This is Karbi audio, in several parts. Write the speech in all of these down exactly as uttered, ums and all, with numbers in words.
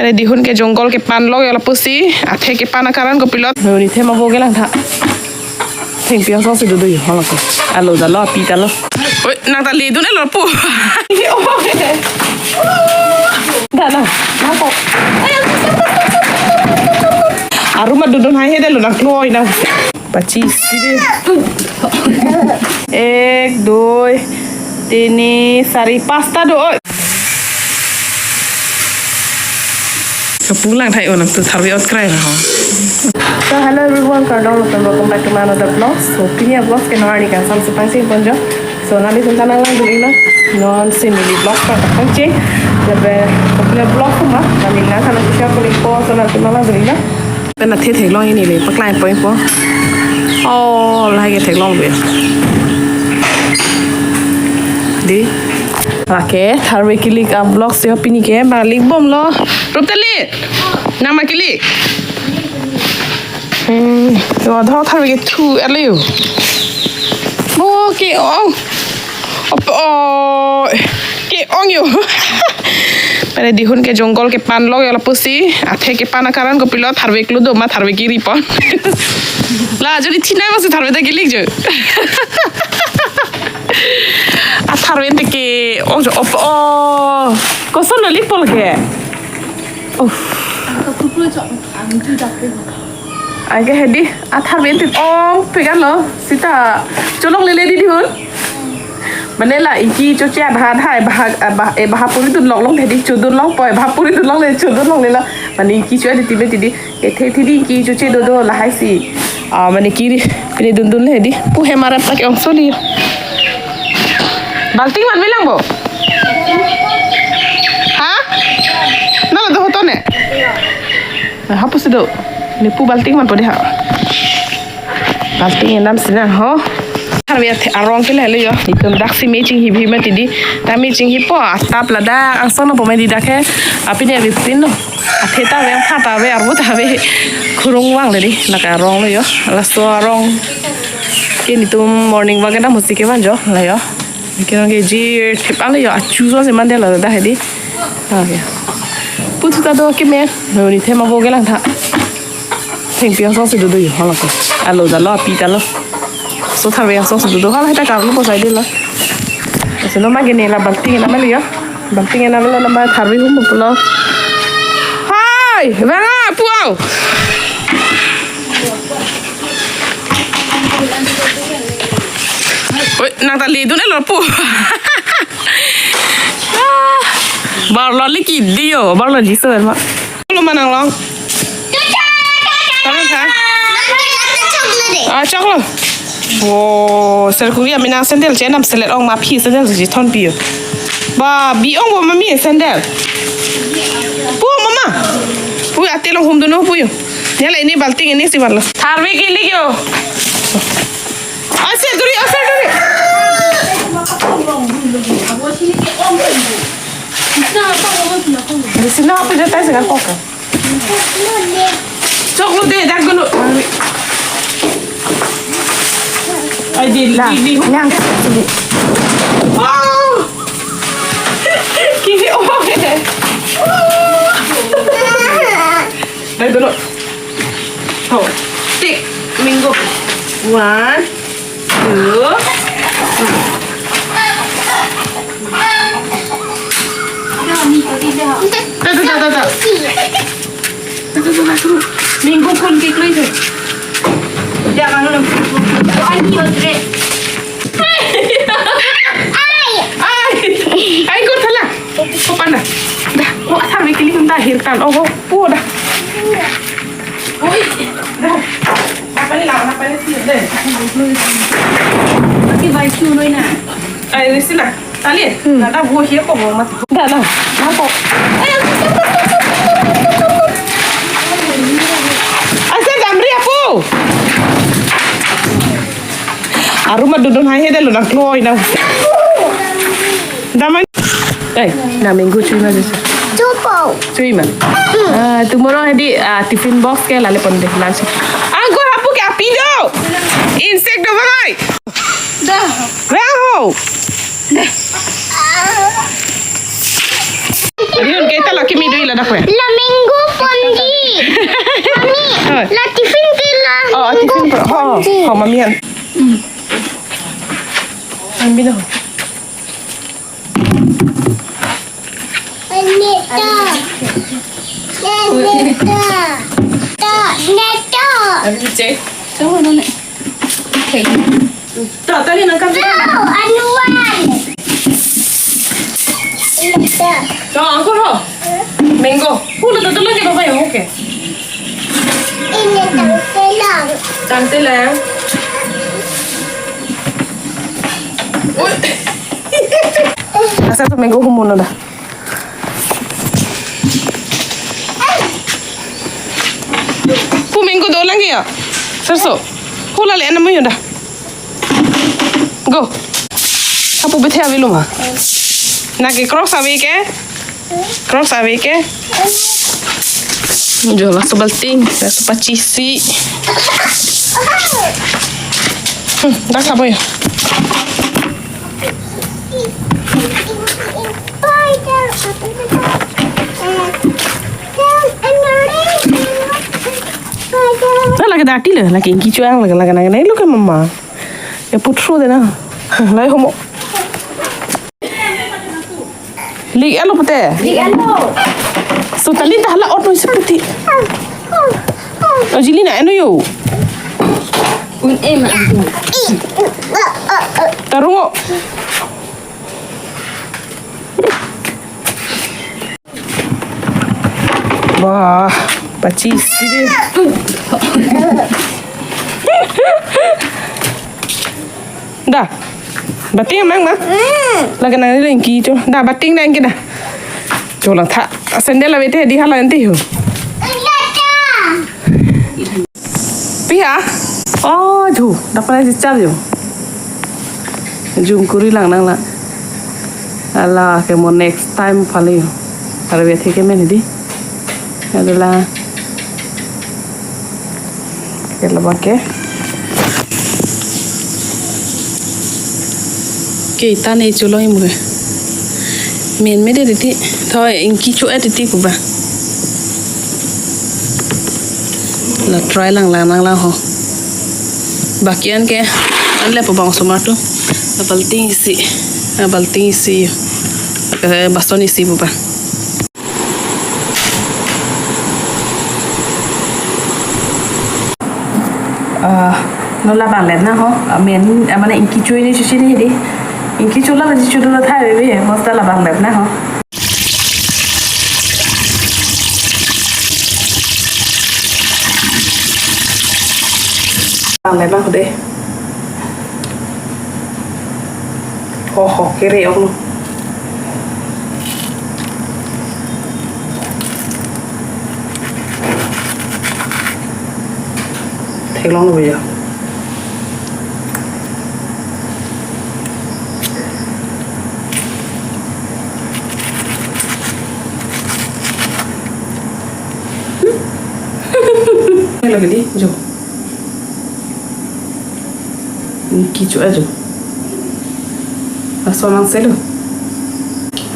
Re dihun ke jungle kepan lo yo lapusi, athe kepan akaran kopilot. Neli thema bo kelang tha. Thengpi angsong si dodo yo, hala ko. Alo dalo, api dalo. Oi, nang ta ledun elo pu. Da na, nang ko. Arum adudun hai he delo nang kloi nang. Pachis si de. Ek, dui, tini, sari, pasta do, oi. Kapulang thai onang tu tharve ot krai na ho. So hello everyone, kardom lapen welcome back to my another vlog. So pini a vlog ke nang arni kangsam si pangsi ponjo. So nanglitum ta nang langdun iklo. Non si neli vlog ta kapangcheng. Jabe popular vlog kuma. Neli nang kana kisha kuling po, so nanglitum nang langdun iklo. Pen athe theklong ini le, paklai poi po. Oh, lahai ke theklong be. Di. Lake, tharve kilik a vlog si pini ke, malik bomlo. Ruptali, nang ma kilik. Hmm, yo, tho tharve kethu, alo. Bo ke-ong. Op-, oh, ke-ong yo. Mane dihun ke jungle kepan lo yo lapusi, athe kepan akaran kopilot tharve klu do ma tharve kiri pon. La, jodi thinai masi tharve ta kilik jo. A tharve te ke-ong jo, op-, oh. Koson lo lik pol ke. Oh. Anke hedi, a tharve te ong pegan lo, sita cholonglele di dihun. Mane la ingki choche adha adha, e baha, e baha, e baha puri dun longlong hedi, chodun long poi, e baha puri dun longle, chodun longle lo. Mane ingki cho di tibe tidi, e the tidi ingki choche dodo lahai si. Ah, mane kiri, pini dundun le hedi. Pu he marap tak ong soli. Balting man bilang bo. Ha? Nala do hoto ne? Nah, hapus do. Ni pu balting man po de ha. Balting enam sina ho. Tharve arong ke le lo yo. Itum dak si me chinghi bhi mati di. Ta me chinghi po, atap ladak angsong nangpo mati dak he. Apini abi pin lo. Athe ta ve, angpha ta ve, arvo ta ve. Khurung vang le di. Lake arong lo yo. Laso arong ke netum morning walk kedam ahut si kevan jo. La yo. Kerong ke jir thep ale yo, achu so se mande la da hedi. Ah, ya. Putu ta do keme, neli thema bo kelang tha. Thengpi angsong si dodo yo, hala ko. Alo dalo, api dalo. So tharve angsong si dodo, hala heta karlo po sai de la. Ase no ma gene la balting na mali yo. Balting na mali la ma tharve hum pulo. Hai, vanga, puau. Oi, nang ta ledun elo pu. Ah, barlo liki dio, barlo di so ma. Lo manang long. Parang ha? Ah, choklo. Oh, sir kuri ami nang sandal chenam selet ong ma phi sandal si thon pi yo. Ba, bi ong bo mami sandal. Pu mama. Pu ate long hum duno pu yo. Nela ini balting ini si barlo. Tharve kilik yo. Ase duri, ase duri. Sina apa jatah sih kan kok? Choklo de, dak dulu. Ai di, di, di. Nang. Oh. Kiri oh. Dak dulu. Ho, tik, minggu. One, two. Ta, ta, ta, ta, ta. Ta, ta, ta, ta, ta. Minggu kun kik lui tu. Jangan lu. One, two, three. Ai, ai, kau salah. Kau pandai. Dah, kau asal bikin ini dah hirkan. Oh, oh, oh, dah. Oi, dah. Apa ni lah? Apa ni sih? Deh. Tapi baik tu noi na. Ai, sila. Tali. Hmm. Nada buah siapa mau mat? Dah lah. Nampak. Asa damri apu. Arum adudun hai he deh lo nang kloi nang. Damai. Eh, na minggu chui ma jese. Chupo. Chui ma. Ah, tomorrow hedi, ah, tiffin box ke lale pon de lunch. Anggur hapu ke api do. Insect do bang ai. Dah. Raho. Dah. Riun kita laki mi dui ladak we. Na minggu. Oh, mami han. Hmm. Ambil dah. Neto. Neto. Neto. Ambil cek. Coba dulu. Oke. Dah, tadi nangkap. Tuh, anuan. Neto. Tuh, angkur ho. Mango. Hula tuh tulang ke bapak ya, oke. Ini tangtelang. Tangtelang. Ui. Asa tuh mango humor dah. Pu mango dolang ke ya? Sarso. Hula le anam yo dah. Go. Apu bethe avelo ma. Nake Crocs ave ke? Crocs ave ke? Jo, laso balting, laso pachisi. Hmm, dah sabo ya. Nah, lake dati le, lake ingki chuang, lake, lake, lake, lake, look at mama. Ya putru de na. Lai homo. Lik alo pute. Lik alo. So tali ta hala auto seperti. Oh, jili na eno yo. Un ema. Tarungo. Wah, pachisi deh. Dah. Bating mang ma? Lake nang ni ingki cho. Dah, bating dah ingki dah. Cho lang tha. Sandal la bete di hala nanti ho. Piha? Oh, ju, dapat aja cari yo. Jum kuri lang nang la. Ala ke mo next time pale yo. Para biar theke men di. Adalah ke laba ke. Ke tane chulo imu ke. Men me de titi. Thoi ingki chu e titi kuba. La try lang lang lang lang ho. Bakian ke anle po bang osomar atum. Balting isi. Balting isi. Eh, bason isi buba. Ah, no labang lep na ho. Ah, men, ah, mane ingki chu ini chuchi ni di. Ingki chu la chudu la thai bebe, mos ta labang lep na ho. Labang lep na ho de. Ho, ho, kere ong. Theklong lo ya. Hello, Gili, jo. Ingki chu ajo. Laso nang selo.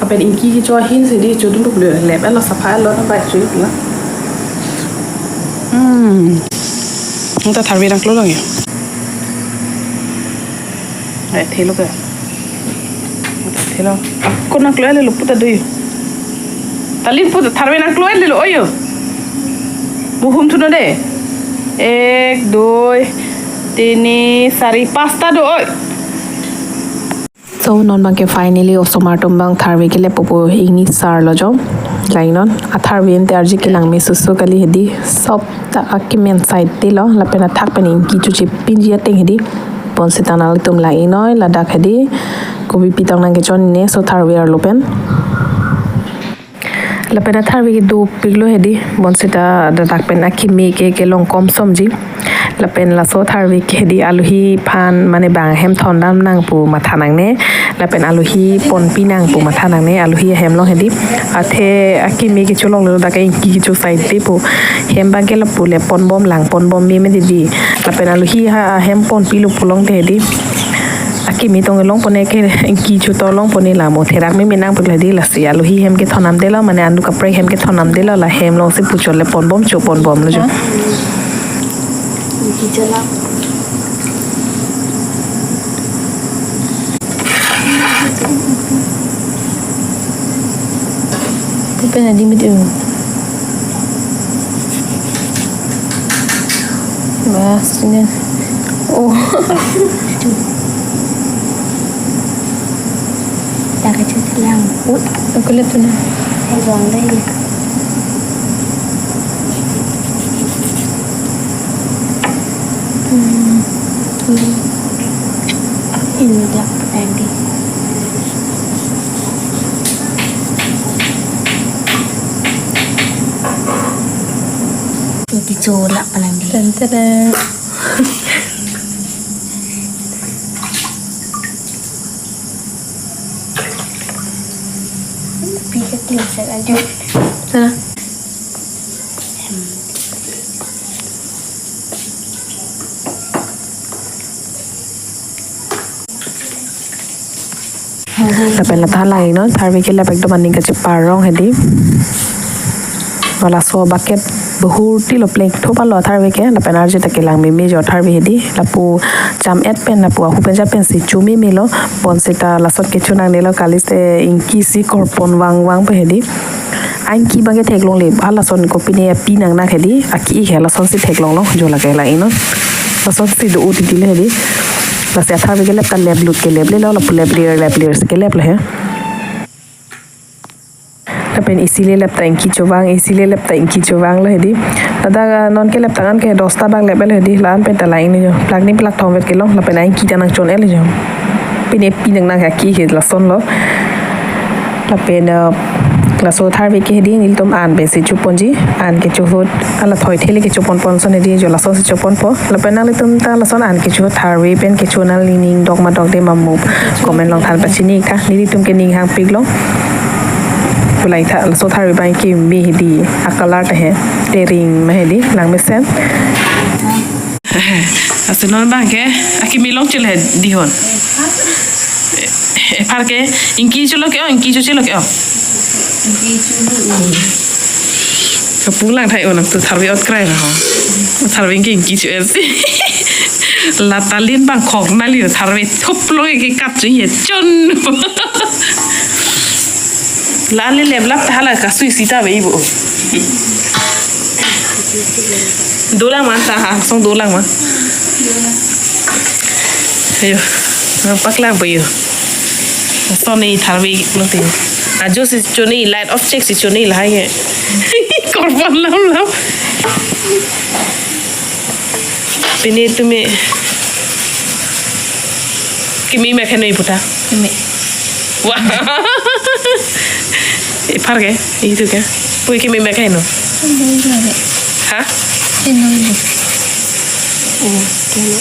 Apen ingki kecho ahin si di chodun duk le lep lo sapha lo na bai chu la. Hmm. Nta tharve nangklo lang ya. Ai thelo ke. Thelo. Ko nangklo le lo puta do yo. Talin puta tharve nangklo le lo oyo. Buhum thuno de. Ek, dui, tini, sari, pasta do oi. So non bangke finally osomar atum bang tharve kelepo pu ingni sar lo jo. Lain non atharve ente arji kelang me susu kali hedi. Sop ta akimen side te lo lapen athak pen ingki chuchi pinji ateng hedi. Bonsita nanglitum la inoi ladak hedi. Kopi pitong nangkechon ne so tharve arlo pen. Lapen atharve ke dopik lo hedi, bonsita ladak pen akimi ke kelong kom somji. Lapen laso tharve ke hedi aluhi aphan mane bang hem thondam nang pu matha nangne. Lapen aluhi ponpi nang pu matha nangne, aluhi ahem along hedi. Athe akimi kecholong lo dak ingki kecho side te pu. Hem bangke lapu le ponbom lang ponbom me me didi. Lapen aluhi ha ahem ponpi lo pulong te hedi. Akimi tong long pone ke ingki chu to long pone la mo therak me menang pula di lasi aluhi hem kethondam delo mane andu kaprek hem kethondam delo la hem along si puchot le ponbom chu ponbom lo jo. Ha? Ingki chala. Pen adi mit u. Wah, sini. Oh. Dak kecil lang. Aku lihat tu na. Hai, buang deh. Hmm. Ini dia tadi. Ini colak palang di. Tentara. Bisa clean set aja. Sana. Lapen la than lang-iknon, tharve kelep ekdom aning kacheparong hedi. Wala so bucket bahur tilo plengthop alo tharve ke, lapen arje ta kelang meme jo tharve hedi. Lapu cham-et pen, lapu ahu pen jat pensi chomemelo, bonsita lason kecho nangnelo, kalite ingki si korpon vangvang pen hedi. Ingki abang ke theklongle, halason kopine api nangnak hedi, aki-ik he lasonsi theklonglo, jo lake lang-iknon. Lasonsi do-o titile hedi. Lasi atharve kelep ta leplut keleplelo, lapu lepler lepler si keleplo he. Lapen isi le lep ta ingki chovang, isi le lep ta ingki chovanglo hedi. Ladak non kelep tang an ke dosta bak leplo hedi, la-an pen ta lang-iknon jo. Plak ni plak thomvet kelong, lapen ingki ta nangchon-etlo jo. Pine pi nangnak he aki-ik he lasonlo. Lapen, eh, laso tharve ke hedi nelitum an pensi choponji, an kecho ahut, hala thoi thele kechoponpon ason hedi jo lasonsi choponpo. Lapen nanglitum ta lason an kecho tharve pen kecho nangli ning dok ma dokde ma mo comment along than pachini tha, nelitum ke ning hangpiklo. Pulai tha laso tharve abang keme hedi, a color ta he tering ma hedi, langmesen. Asin non abang ke, akimi long chil he dihon. E, epharke, ingki cholo ke-o, ingki cho chelo ke-o. Kapung lang thai onam tu tharve ot krai na ho. Tharve ke ingki cho-etsi. La talin abang khok nangli tharve thuplo ke kat chu ye chun. La le leplap ta hala kasui sita ve ibu. Dolang man ta ha, song dolang man. Ayo, nangpaklang po yo. Soni tharve lo te. Ajo si choni light off check si choni lahai ke. Korpon lam lam. Pini tumi kimi mek henoi puta. Kimi. Wah. Epharke, itu ke. Pui kimi mek heno. Henoi lagi. Ha? Henoi lagi. Oh, keno.